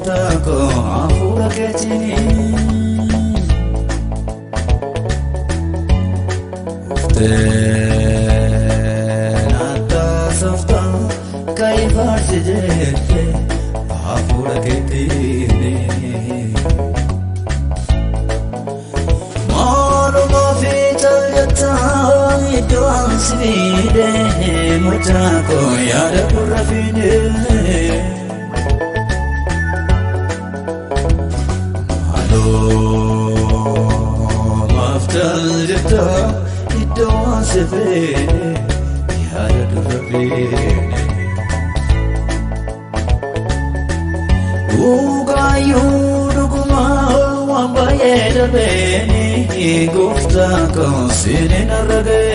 Gooftaa koo hafuura keetiin. Dhuftee naattaa sooftaa ka'ii faarsi jettee hafuura keetiin. Maaluma fi callattaa iddoo ansi fiide mucaa koo yaada gurra fiide. Maaloo cal jettaa iddoo ansi fiide yaada gurra fiide. Dhugayyuu dhugumaa waan baay'ee darbeeni gooftaa koo siniin argee.